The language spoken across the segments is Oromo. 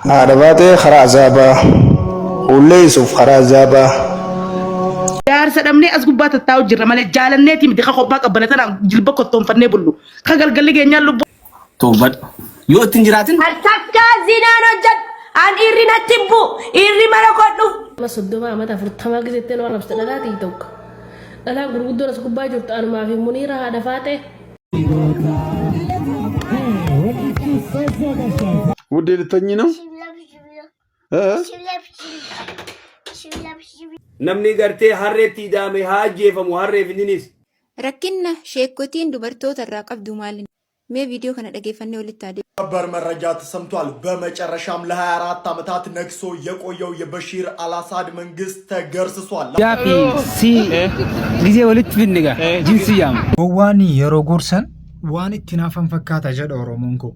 Haadha Baaxee karaa azaabaa. Hulleessuuf karaa azaabaa. Jaarsa dhabnee as gubbaa tattaa'u jirra malee jaalanneetii miti ka kophaa qabbana tanaan jilba kottoonfannee bullu. Ka galgalli geenyaan lubbuu. Toobadhu. Yoo ittiin jiraatin An takkaa zinaan hojjedhu. An dhiirri natti hin bu'u. Dhiirri mana koo dhufu. Nama 30 amata 40 gizettee nu arrabsite dhalaa tiyyi tokko. Dhalaan gurguddoon as gubbaa jirtu anumaa fi Muniira haadha faaxee. ውዴ ልተኝ ነው እ? Namni gartee harreetti idaame haa ajjeefamu harreef inninis. Rakkinna sheekkotiin dubartoota irraa qabdu maali? Mee viidiyoo kana dhageeffannee walitti haa deebinu. ሰበር መረጃ ተሰምቷል። በመጨረሻም ለ24 ዓመታት ነግሶ የቆየው የበሺር አልአሳድ መንግስት ተገርስሷል። Gaafi si gisee walitti finne gaa jinsi yaama. Gowwaan yeroo gorsan waan itti naafan fakkaata jedha Oromoon koo.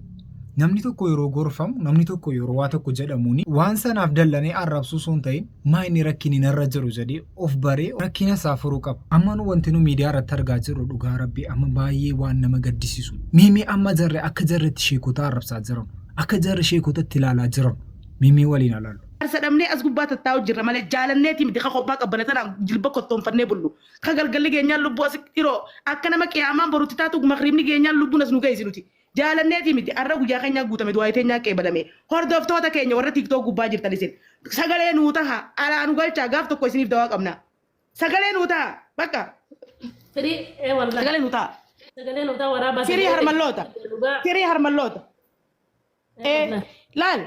Namni tokko yeroo gorfamu, namni tokko yeroo waa tokko jedhamuuni waan sanaaf dallanee arrabsuu osoo hin ta'in maa inni rakkinni narra jiru jedhee of baree rakkina isaa furuu qaba. Amma nu wanti nu miidiyaa irratti argaa jirru dhugaa rabbii amma baay'ee waan nama gaddisiisu. Miimii amma jarre akka jarretti sheekota arrabsaa jiran, akka jarri sheekotatti ilaalaa jiran miimii waliin alaalu. Jaarsa dhabnee as gubbaa tattaa'u jirra malee jaalanneetii miti ka kophaa qabbana tanaan jilba kottoonfannee bullu. Ka galgalli geenyaan lubbuu as dhiroo akka nama qiyaamaan borutti taatu magriibni geenyaan lubbuun as nu geessi nuti. Jaalanneetii miti arra guyyaa keenyaa guutame du'aa teenyaa qeebalame. Hordoftoota keenya warra TikTok gubbaa jirtan isin sagalee nuu taha alaa nu galchaa gaaf tokko isiniif dawaa qabna. Sagalee nuu taha bakka Firii ee wallahi. sagalee nuu taha. Sagalee nu ta'a waraabaa. Firii harmalloota. Dhugaa. Firii harmalloota. Laal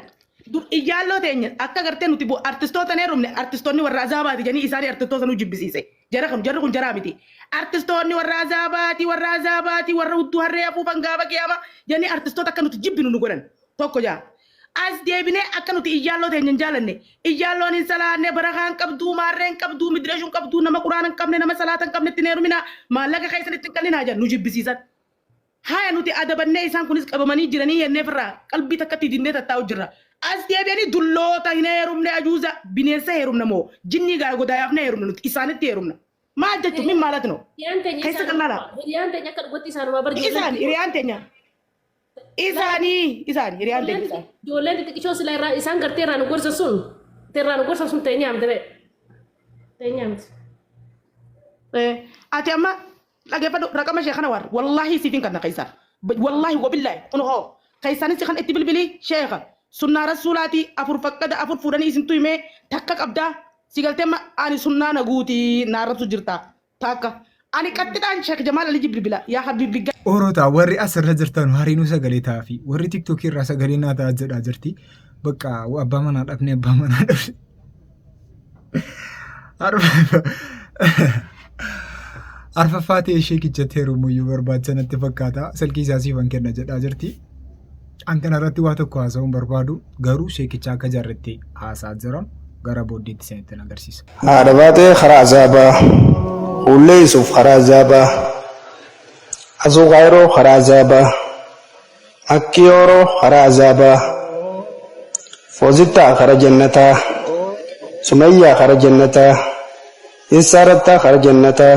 iyyaalloo teenya akka gartee nuti artistoota hin heerumne artistoonni warra azaabaati jedhanii isaanii artistoota nu jibbisiise. Jara kam jarri kun jaraa miti. Artistoonni warra azaabaati warra azaabaati warra hudduu harree afuufan gaafa qiyaama jedhanii artistoota akka nuti jibbinu nu godhan tokko jaa. As deebinee akka nuti iyyaalloo teenya hin jaalanne iyyaalloon hin salaanne barakaa hin qabduu maarree hin qabduu midireeshuu hin qabduu nama quraana hin qabne nama salaata hin qabne ittiin heerumina maallaqa keessan ittiin qallinaa jedhan nu jibbisiisan. Haya nuti adabannee isaan kunis qabamanii jiranii jennee firraa qalbii takkatti dinnee tattaa'u jirra. As deebi'anii dulloota hin heerumne ajuuza bineensa heerumna moo jinnii gaa godaa yaafne heerumna nuti isaanitti heerumna. Maal jechuun min maalat no? Hiriyaan teenya Keessa isaanuma. qallaala. Hiriyaan teenya akka dhugatti isaanuma bar Isaan hiriyaan teenya. Isaanii isaan hiriyaan teenya isaan. Ijoolleen xixiqqishoo sila irraa isaan gartee irraa nu gorsan sun irraa nu gorsan sun teenyaa miti bee. Teenyaa miti. Ati amma dhageeffadhu raqama ishee kana waar wallaahi siifin kanna keessaa wallaahi wabillaahi kun hoo keessaanis kan itti bilbilii sheekha sunnaa rasuulaatii afur faqqada afur fuudhanii isintu himee takka qabdaa si galtee ma ani sunnaa na guutii na arrabsu jirta takka ani qaxxidhaan sheekh Jamaal Alii bilbila yaa habiibi. Orotaa warri asirra jirtan hariinuu sagalee ta'aafi warri tiktookii irraa sagalee naa ta'a jedhaa jirti. Bakka abbaa manaa dhabne abbaa manaa dhabne. Arfaffaa ta'e ishee kichatti heerumuyyuu barbaacha natti fakkaata. Silkii isaa siifan kenna jedhaa jirti. An kanarratti waa tokko haasa'uun barbaadu garuu sheekicha akka jarritti haasaa jiran gara booddeetti isinitti agarsiisa. Haadha Baaxee karaa azaabaa. Hulleessuuf karaa azaabaa. Asuu Kaayiroo karaa azaabaa. Makkii Ooroo karaa azaabaa. Foozittaa kara jannataa. Sumayyaa kara jannataa. Insaa Rattaa kara jannataa.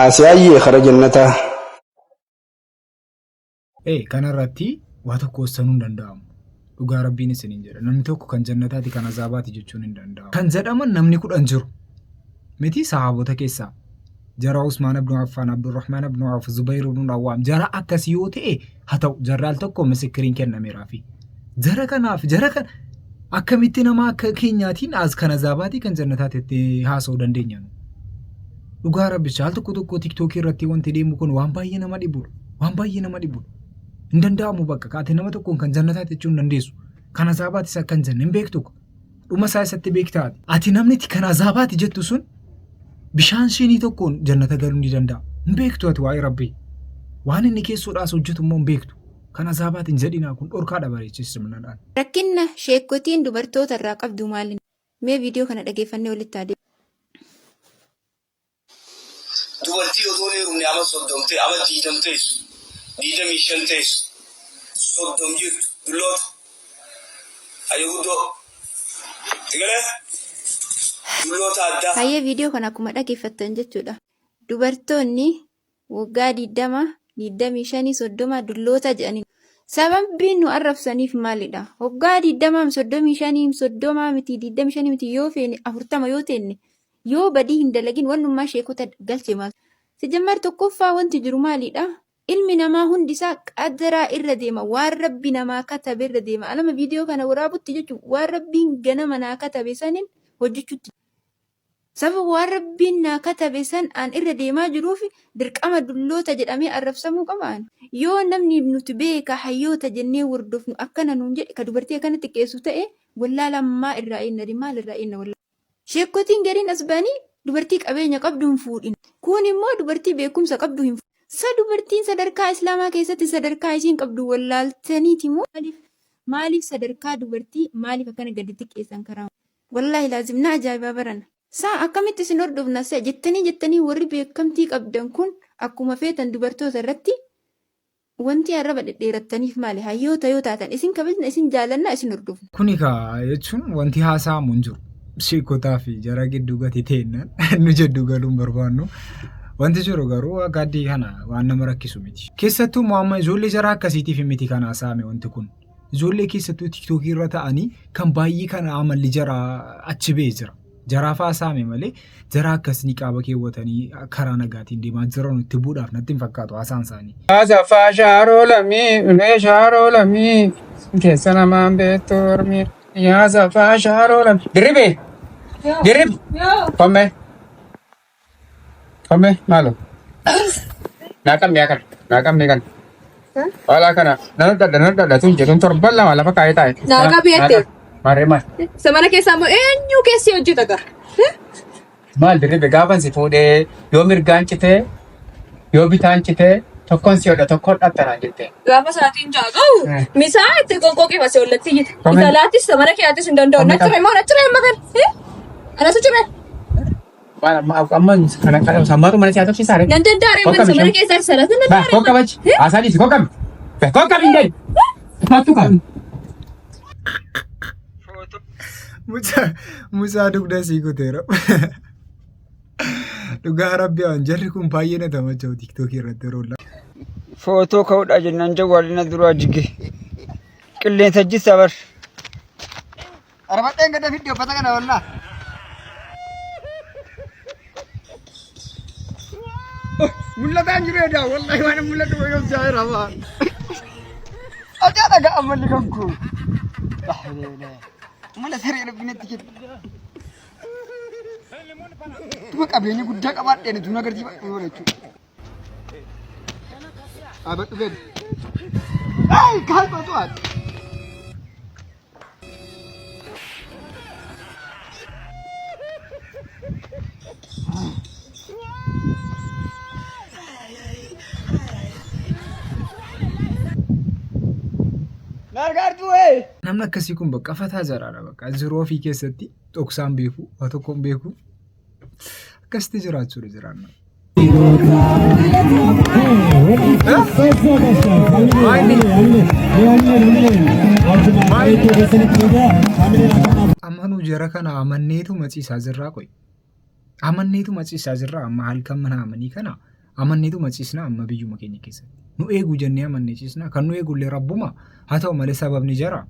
Aasiyaayyee kara jannataa. Ee kanarratti waa tokko wassanuun hin danda'amu. Dhugaa rabbiin isiniin jedha. Namni tokko kan jannataati kan azaabaati jechuun hin danda'amu. Kan jedhaman namni 10 jiru. Miti sahaabota keessaa. Jara Usmaan ibn Affaan, Abdurrahmaan ibn Awf, Zubayr ibn Awwaam jara akkasii yoo ta'e haa ta'u jarri al tokko misikiriin kennameeraafi. Jara kanaaf jara kana akkamitti nama akka keenyaatiin as kan azaabaatii kan jannataati itti haasa'uu dandeenya nu. Dhugaa rabbicha al tokko tokko tiktookii irratti wanti deemu kun waan baay'ee nama dhibudha. Waan baay'ee nama dhibudha. Hin danda'amu bakka kaate nama tokkoon kan jannataati jechuu hin dandeessu. Kan azaabaatis akka hin jenne hin beektu. Dhuma isaa isatti beektaa ati. Ati namni itti kan azaabaati jettu sun bishaan siinii tokkoon jannata galuu ni danda'a. Hin beektu ati waa'ee Rabbii. Waan inni keessoodhaas hojjetu immoo hin beektu. Kan azaabaati hin jedhinaa kun dhorkaadha bareechisiisumnaadhaan. Rakkinna sheekkotiin dubartoota irraa qabdu maali? Mee viidiyoo kana dhageeffannee walitti haa deebinu. Dubartii otoo hin heerumne ama 30 ta'e ama 20 teessu 25 teessu 30 jirtu dulloota hayya guddoo sigalee dulloota addaa. Hayyee viidiyoo kana akkuma dhageeffattan jechuudha. Dubartoonni waggaa 20, 25, 30 dulloota jedhanii. Sababbiin nu arrabsaniif maalidha? Hoggaa 20 35 30 miti 25 miti yoo feene 40 yoo teenne yoo badii hin dalagin wannummaa sheekota galche maal? Sijammar tokkoffaa wanti jiru maalidha? Ilmi namaa hundi isaa qadaraa irra deema waan rabbi namaa katabe irra deema. Alama viidiyoo kana waraabutti jechuun waan rabbiin ganama naa katabe sanin hojjechuutti. Sababa waan rabbiin naa katabe san an irra deemaa jiruuf dirqama dulloota jedhamee arrabsamuu qaba an? Yoo namni nuti beeka hayyoota jennee wordofnu akkana nuun jedhe ka dubartii akkana xiqqeessu ta'e wallaalaan maa irraa eenna ree maal irraa eenna wallaalaa? Sheekkotiin gariin as ba'anii dubartii qabeenya qabdu hin fuudhin. Kuun immoo dubartii beekumsa qabdu hin fuudhin. Sa dubartiin sadarkaa islaamaa keessatti sadarkaa isiin qabdu wallaaltaniiti moo maaliif maaliif sadarkaa dubartii maaliif akkana gadi xiqqeessan karaa Wallaahi laazim na ajaa'ibaa barana. Saa akkamitti isin hordofna sa jettanii jettanii warri beekamtii qabdan kun akkuma feetan dubartoota irratti wanti arraba dhedheerattaniif maali? Hayyoota yoo taatan isin kabajna isin jaalanna isin hordofna. Kuni kaa jechuun wanti haasa'amu hin jiru. Sheekotaa fi jara gidduu gati teennaan nu jidduu galuu hin barbaannu. Wanti jiru garuu akka addii kana waan nama rakkisu miti. Keessattuu immoo amma ijoollee jara akkasiitiif miti kan haasa'ame wanti kun. Ijoollee keessattuu tiktookii irra ta'anii kan baay'ee kana amalli jaraa achi ba'ee jira. Jaraaf haasa'ame malee jara akkas niqaaba keewwatanii karaa nagaatiin deemaa jiran itti bu'uudhaaf natti hin fakkaatu haasaan isaanii. Asaffaa shaaroo lammii, ulee shaaroo lammii, keessa namaan beektu ormii. Yaa Asaffaa shaaroo lammii. Dirribi! Dirribi! Komme! Komme maalo? Naa qabmi yaa kana. Naa qabmi kana. Wala kana. Nan dhadha nan dhadha tun jedhuun torban lama lafa kaa'ee taa'e. Naa qabi jette. Maarree maal? Isa mana keessaa immoo eenyu keessi hojjeta gaa? Maal dirribe gaafan si fuudhee yoo mirgaan citee yoo bitaan citee tokkoon si hodha tokkoon dhatta naan jette. Gaafa sa'aatiin ja'a ga'u Eh. misaa itti qoonqoo qeefase ollatti iyyita. Komeen- Isa laattis isa mana keeyaattis hin danda'u. Komeen Na cire moo na cire amma kana? Eh? Anatu cire. Maal amma amma kana kana sammaatu mana siyaa tofsiisaa ree. Nan danda'a ree Kokka mana bishaan. keessaa isa laata nan Ba danda'a ree. kokka bachi. Haasaa dhiisi kokka. Kokka hin jedhi. Mattu kan. Mucaa mucaa dugda sii kuteera. Dhugaa rabbi waan jarri kun baay'ee na tamacha'u tiktookii irratti yeroo laa. Footoo ka'uudha jennaan jawwaalli na duraa jige. Qilleensa jissa bar. Arbadheen gada fidde uffata kana wallaa. Mul'ataa hin jiru edaa wallahi waan mul'atu wayyoo jaayira maa. Ajaa dhagaa ammalli kan koo. Mala saree rabbi natti kenna. Tuma qabeenya guddaa qabaadheen utuu na agarsiifadhu yoo jechuudha. Dhaabadhu gadi. Ay, kalbatu ati. Namni akkasii kun bakka fataa jaraadha bakka jiruu ofii keessatti dhoksaan beeku waa tokkoon beeku akkasitti jiraachuudha jiraannaa. Amma nu jara kana amanneetu maciisaa jirraa qoy. Amanneetu maciisaa jirraa amma halkan mana amanii kana amanneetu maciisnaa amma biyyuma keenya keessatti. Nu eegu jennee amannee ciisnaa kan nu eegullee rabbuma haa ta'u malee sababni jara.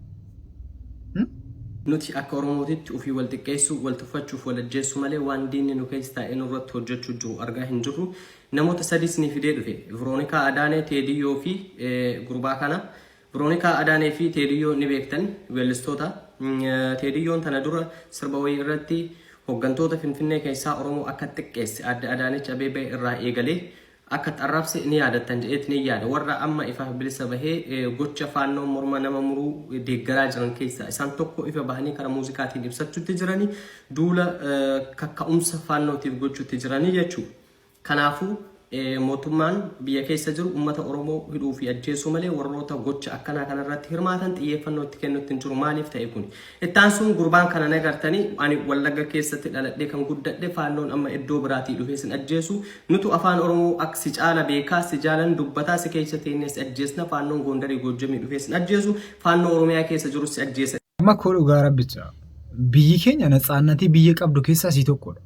Nuti akka Oromootitti ufii wal xiqqeessuu, wal tuffachuuf wal ajjeessuu malee waan diinni nu keessa taa'ee nurratti hojjechuu jiru argaa hin jirru. Namoota sadii isinii fidee dhufe. Veroonikaa Adaanee, Teediyyoo fi gurbaa kana. Veroonikaa Adaanee fi Teediyyoo ni beektan weellistoota. Teediyyoon tana dura sirba wayii irratti hoggantoota Finfinnee keessaa Oromoo akka xiqqeesse Aadde Adaanech Abeebee irraa eegalee akka xarrabse ni yaadattan jedheetiniin yaada. Warra amma ifaaf bilisa bahee gocha Faannoon morma nama muruu deeggaraa jiran keessaa isaan tokko ifa bahanii kara muuziqaatiin ibsachuutti jiranii duula kakka'umsa Faannootiif gochuutti jiranii jechuudha. Kanaafuu mootummaan biyya keessa jiru uummata Oromoo hidhuu fi ajjeesuu malee warroota gocha akkanaa kanarratti hirmaatan xiyyeeffannoo itti kennutti hin jiru. Maaliif ta'e kuni? Itti aansuun gurbaan kana nagartanii ani Wallagga keessatti dhaladhee kan guddadhe Faannoon amma iddoo biraatii dhufee sin ajjeesu nutu afaan Oromoo ak si caala beekaa si jaalan dubbataa si keessa teennee si ajjeesna Faannoon Goondarii Goojjamii dhufee sin ajjeesu Faannoo Oromiyaa keessa jiru si ajjeesa. Amma koo dhugaa rabbicha biyyi keenya natsaannatii biyya qabdu keessaa isii tokkodha.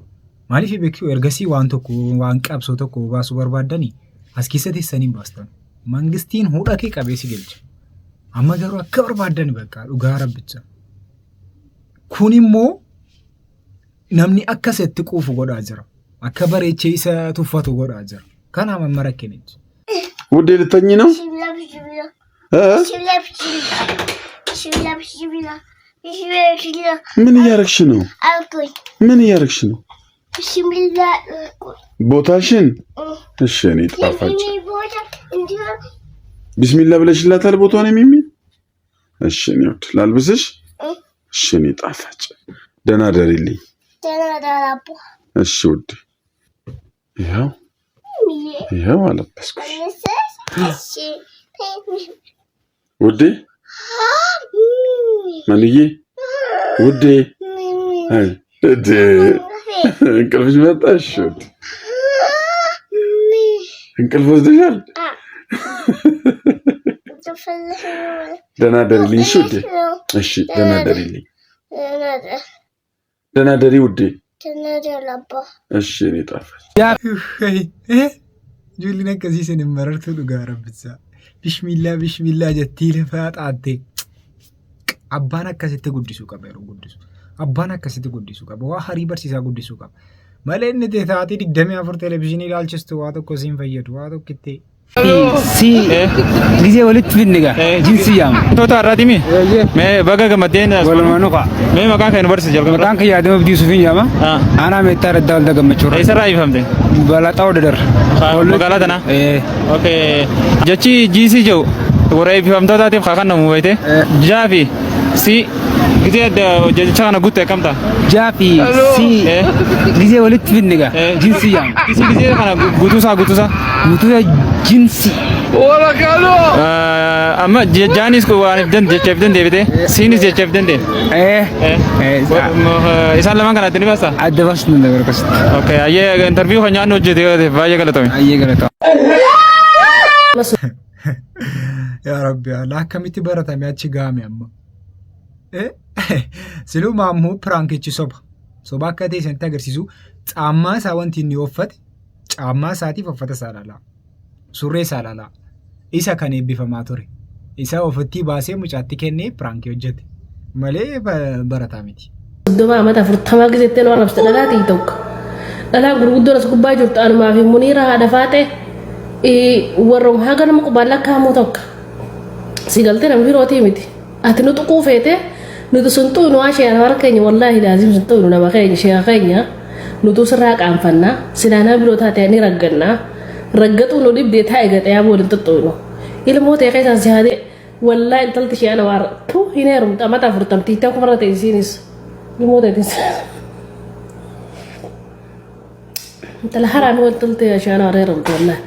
Maaliif beektu ergasii waan tokko waan qabsoo tokko baasuu barbaaddanii as keessa teessanii hin baastan. Mangistiin hudha kee qabee si galcha. Amma garuu akka barbaaddan bakka dhugaa rabbicha. Kun immoo namni akka isatti quufu godhaa jira. Akka bareechee isa tuffatu godhaa jira. Kanaaf amma rakkinichi. ውዴ ልተኝ ነው እ? ምን እያረግሽ ነው? ምን እያረግሽ ነው? ቦታሽን እሺ፣ እኔ ጣፋጭ ቢስሚላ ብለሽላታል ቦታውን የሚሚ እሺ፣ እኔ ውድ ላልብስሽ። እሺ፣ እኔ ጣፋጭ ደህና ደሪልኝ። እሺ ውዴ፣ ይኸው ይኸው አለበስኩሽ ውዴ፣ መንዬ ውዴ፣ አይ እዴ እንቅልፍሽ መጣ? እሺ ውዴ፣ እንቅልፍ ወስደሻል? ደህና ደሪልኝ። እሺ ውዴ፣ እሺ ደህና ደሪልኝ። ደህና ደሪ ውዴ። እሺ እኔ ጣፋጭ Ijoolleen akkasii isin hin marartu dhugaa rabbisa. Bishmillaa bishmillaa jettii lafaa xaatte. Abbaan akkasitti guddisuu qaba yeroo guddisu. Abbaan akkasitti guddisuu qaba. Waa harii barsiisaa guddisuu qaba. Malee inni sa'aatii 24 televezyiinii ilaalchistu waa tokko siin fayyadu waa tokko itti. Si gisee walitti fidne gaa jinsi yaama. Toota har'aatimi? Mee baga gammaddeen. Walumaa nuqa. Mee maqaan kan nu barsiise jalqaba. Maqaan kiyya Adama Abdii Yusufiin yaama. Aanaa meettaa raddaa waldaa gammachuu. Eessarraa eebbifamte? Balaxaa Ododar. Magaalaa tanaa? Okay. Jechi GC jedhu warra eebbifamtootaatiif haa kennamu beekte. Jaa fi si gisee adda jecha kana guutte akkam ta'a? Jaa fi si gisee walitti fidne gaa jinsi yaama. Gisee gisee kana guutuusaa guutuusaa. Guutuusaa jinsi. Amma jaanis waan if dandee jecha if dandee bite siinis jecha if dandee. Isaan lamaan kana adda ni baasta? Adda baasuu danda'a akkasitti. Okay, ayyee interview kan nyaannu hojjete baay'ee galatoomi. Ayyee galatoomi. Yaa Rabbi Allah akkamitti baratame achi gahame amma. Silumaa ammoo piraankichi soba. Soba akka ta'e isinitti agarsiisu caammaa isaa wanti inni uffate caammaa isaatiif uffata isaa ilaalaa. Surree isaa ilaalaa. Isa kan eebbifamaa ture. Isa ofitti baasee mucaatti kennee piraankii hojjete. Malee barataa miti. 30 amata 40 gizettee nu arrabsite dhalaa tiyyi tokko. Dhalaan gurguddoon as gubbaa jirtu anumaa fi Muniira haadha faaxee warra haga nama qubaan lakkaa'amu tokko. Si galtee nama birootii miti. Ati nu tuquu feete nuti sun xuqnu waa sheera warra keenya wallaahi laazim sun xuqnu nama keenya sheera keenya nutu sirraa qaanfanna silaa nama biroo taate ni ragganna raggaxuu nu dhibdee taa'e gaxee aboo waliin xuxxuunu ilmoo ta'e keessaan si haadee wallaahi intalti ishee ana waar tu hin heerumte amata afurtamtii ta'u kumarra ta'e isiinis ilmoo ta'e Intala haraami wanti ishee ana heerumte wallaahi.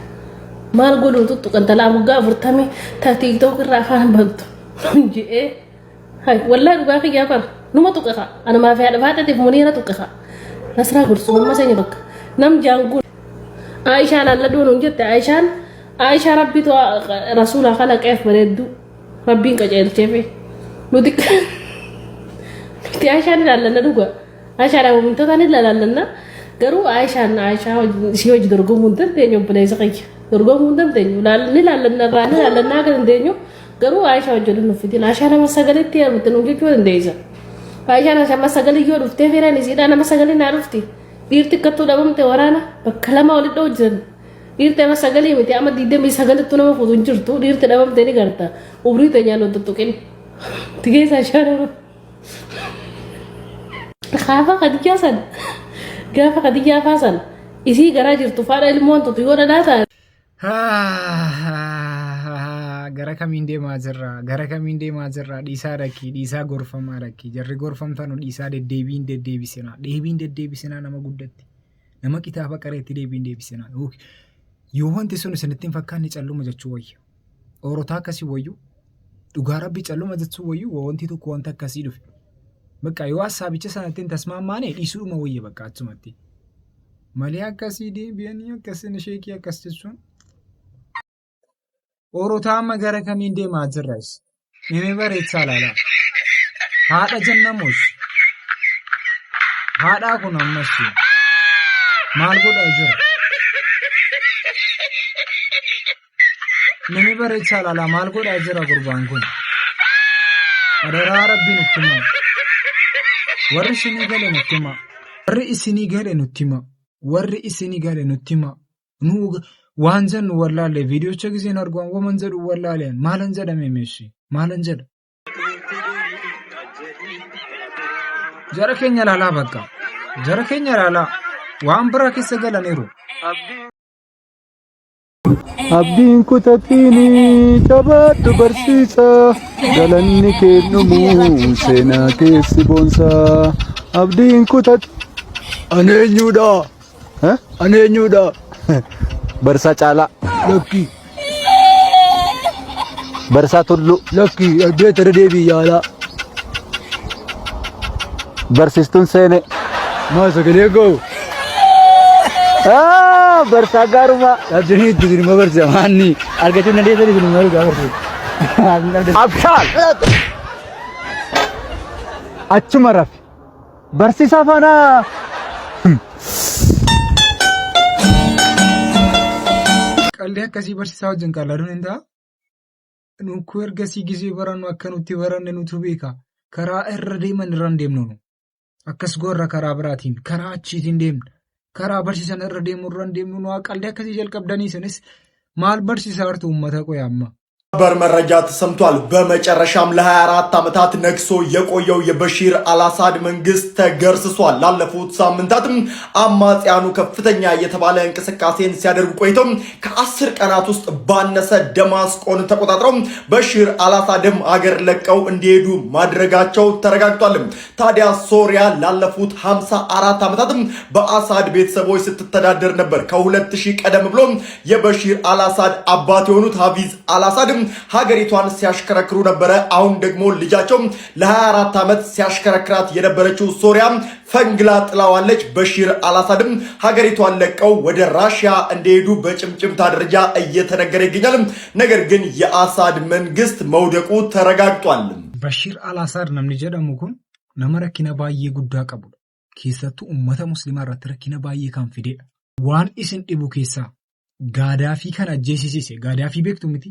Maal godhu tuttuqa intala waggaa 40 ta TikTok irraa afaan bantu je'ee hay wallaahi dhugaa kiyyaa bara numa tuqa kaa anumaa fi haadha faadhatiif muniira tuqa kaa nasraa gorsu mamma seenya bakka nam jaanguun Aishaa laalladhuu nuun jette Aishaan Aishaa rabbitu rasuula kalaqeef bareedduu rabbiin qajeelcheefi nuti nuti Aishaan ilaallanna dhugaa Aishaadhaan muummintoota ni ilaallanna garuu Aishaan Aishaa ishee hojii dorgomuu hin dandeenyu obboleessa kiyya dorgomuu hin dandeenyu ni ilaallanna irraa ni ilaallanna akka dandeenyu garuu Aishaa hojii nu fidin Aishaa nama sagalitti heerumte nu jechuu dandeessa Aishaan nama sagalii yoo dhuftee fireen isiidhaa nama sagalii naa dhufti dhiirti akkattuu dhabamte waraana bakka lama walitti dha'u jiran dhiirti ama sagalii miti ama 29ttu nama fuutu hin jirtu dhiirti dhabamte ni garta umrii teenyaan nu tuttuqin tigeessa Aishaa nama Gaafa Khadijaa san gaafa Khadijaa faa san isii garaa jirtu faadha ilmoon tutu yoo dhalaa taate. Gara kamiin deemaa jirra? Gara kamiin deemaa jirra? Dhiisaa dhaqi, dhiisaa gorfamaa dhaqi. Jarri gorfamtanu dhiisaa deddeebiin deddeebisinaa. Deebiin deddeebisinaa nama guddatti. Nama kitaaba qareetti deebiin deebisinaa. Yoo wanti sun isinitti hin fakkaanne calluma jechuu wayya. Oorotaa akkasii wayyu dhugaa rabbii calluma jechuu wayyu wanti tokko wanta akkasii dhufe. Bakka yoo hassaabicha sanatti hin tasmaammaane dhiisuudhuma wayya bakka achumatti. Malee akkasii deebi'anii akkasiin sheekii akkas jechuun. Oorotaa amma gara kamiin deemaa jirras? Mimee bareechaa laala. Haadha jennamus. Haadhaa kun ammas maal godhaa jira? Nami bareechaa laala maal godhaa jira gurbaan kun? Adaraa Rabbii nutti himaa. Warri isinii gale nutti himaa. Warri isinii gale nutti himaa. Warri isinii gale nutti himaa. Nu waan jennu wallaalle viidiyoocha giseen argu waman jedhu wallaaleen maalan jedhame meeshii maalan jedha. Jara keenya ilaalaa bakka. Jara keenya ilaalaa. Waan biraa keessa galaniiru. Abdiin kutatiini jabaadhu barsiisa galanni kee dhumu seenaa keessi boonsa abdiin kutat. Ani eenyudha? Ani eenyudha? Barsaa Caalaa. Lakki. Barsaa Tulluu. Lakki addeeta irra deebii yaalaa. Barsiistuun Seenee. Maa sagalee ga'u? Barsaa Gaarumaa. Dhabdanii itti isin immoo barsiisa maanni argachuu hin dandeessan isin immoo dhugaa barsiisa. Abshaal! Achuma rafi. Barsiisaa faana Qaldii akkasii barsiisaa wajjin qalladuun hin ta'a. Nukkuu ergasii gisee barannu akka nutti baranne nutu beeka. Karaa irra deeman irra hin deemnu nu. Akkas gorra karaa biraatiin karaa achiitiin deemna. Karaa barsiisan irra deemu irra hin deemnu nu qaldii akkasii jalqabdanii isinis maal barsiisaa jirtu uummata qoya amma. በር መረጃ ተሰምቷል። በመጨረሻም ለ24 ዓመታት ነግሶ የቆየው የበሺር አልአሳድ መንግስት ተገርስሷል። ላለፉት ሳምንታትም አማጽያኑ ከፍተኛ የተባለ እንቅስቃሴን ሲያደርጉ ቆይተው ከ10 ቀናት ውስጥ ባነሰ ደማስቆን ተቆጣጥረው በሺር አልአሳድም አገር ለቀው እንዲሄዱ ማድረጋቸው ተረጋግጧል። ታዲያ ሶሪያ ላለፉት 54 ዓመታትም በአሳድ ቤተሰቦች ስትተዳደር ነበር። ከ2000 ቀደም ብሎ የበሺር አልአሳድ አባት የሆኑት ሀፊዝ አልአሳድም ሀገሪቷን ሲያሽከረክሩ ነበረ። አሁን ደግሞ ልጃቸው ለ24 ዓመት ሲያሽከረክራት የነበረችው ሶሪያ ፈንግላ ጥላዋለች። በሺር አልአሳድም ሀገሪቷን ለቀው ወደ ራሽያ እንደሄዱ በጭምጭምታ ደረጃ እየተነገረ ይገኛል። ነገር ግን የአሳድ መንግስት መውደቁ ተረጋግጧል። Bashir al-Assad namni jedhamu kun nama rakkina baay'ee guddaa qabudha. Keessattuu uummata musliimaa irratti rakkina baay'ee kan fidedha. Waan isin dhibu keessaa Gaadaafii kan ajjeesisiise Gaadaafii beektu miti?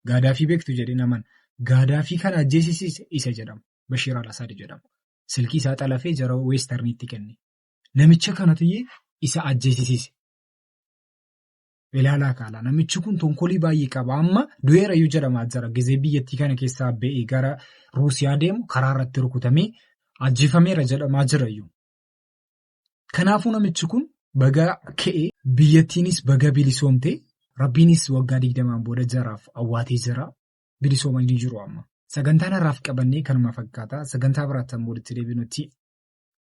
Gaadaafii beektu jedhee naman Gaadaafii kan ajjeesisiise isa jedhama. Bashir al-Assad jedhama. Silkii isaa xalafee jara weestarniitti kenne. Namicha kanatu isa ajjeesisiise. Ilaalaa kaala. Namichi kun tonkolii baay'ee qaba. Amma du'eerayyuu jedhamaa jira. Gizee biyyattii kana keessaa ba'ee gara Ruusiyaa deemu karaa irratti rukutamee ajjeefameera jedhamaa jirayyuu. Kanaafuu namichi kun baga ka'ee biyyattiinis baga bilisoomte rabbiinis waggaa 20n booda jaraaf awwaatee jira. Bilisoomanii jiru amma. Sagantaan har'aaf qabannee kanuma fakkaata. Sagantaa biraatti ammoo walitti deebinutti.